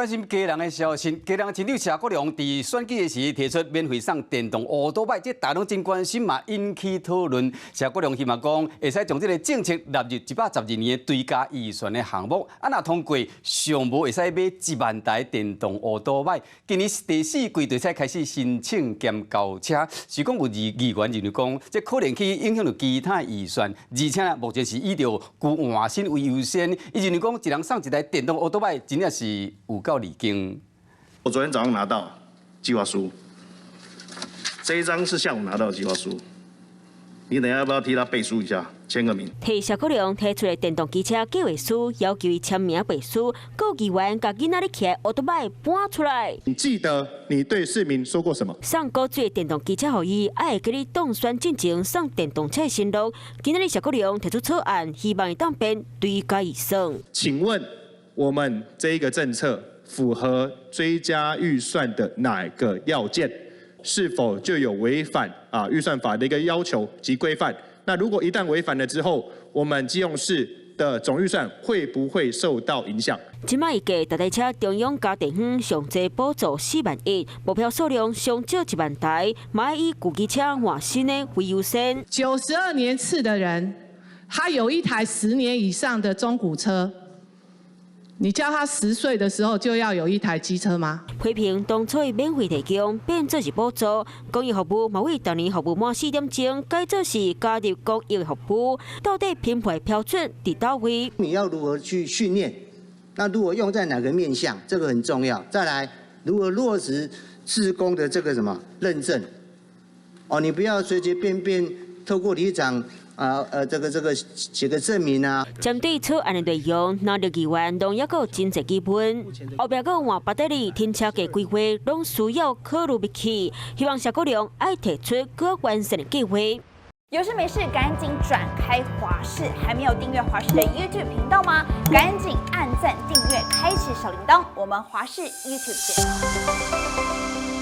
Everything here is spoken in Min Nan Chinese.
關心基隆的消息，基隆市長謝國樑佇選舉的時提出免費送電動烏多擺，這大家攏真關心嘛，引起討論。謝國樑希望講，會使將這个政策納入112年的追加預算的項目，啊，若通過，上無會使買1萬台電動烏多擺。今年第四季就使開始申請兼交車，是講有議員認為講，這可能去影響著其他預算，而且目前是以著舊換新為優先。伊認為講，一人送一台電動烏多擺，真正是有夠離經。我昨天早上拿到計劃書，這一張是下午拿到的計劃書。你等下要不要替他背書一下，簽個名？替謝國樑提出的電動機車計劃書，要求伊簽名背書，閣議員共囡仔咧騎烏多擺搬出來。你記得你對市民說過什麼？送古錐電動機車予伊，愛會記咧當選進前送電動車承諾。今仔日謝國樑提出草案，希望會當變追加預算。請問我們這個政策符合追加預算的哪個要件？是否就有違反預算法的一個要求及規範？那如果一旦違反了之後，我們基隆市的總預算會不會受到影響？這擺預計逐台車中央佮地方上濟補助4萬1，目標數量上少1萬台，嘛以舊機車換新的為優先。92年次的人，他有一台10年以上的中古車。你叫他10歲的時候就要有一台機車嗎？批評當初的免費提供變做是補助，公益服務嘛為逐年服務滿4點鐘，改做是加入公益服務，到底評判標準佇佗位？你要如何去訓練？那如果用在哪個面向？這個很重要。再來，如何落實志工的這個什麼認證？哦，你不要隨隨便便透過里長。這個寫個證明啊。針對草案的內容，藍綠議員攏猶閣有真濟疑問。後壁閣換巴德里停車格規劃，攏需要考慮入去。希望謝國樑愛提出閣完善的計劃。有事沒事趕緊轉開華視，還沒有訂閱華視的 YouTube 頻道嗎？趕緊按讚、訂閱、開啟小鈴鐺。我們華視 YouTube 見。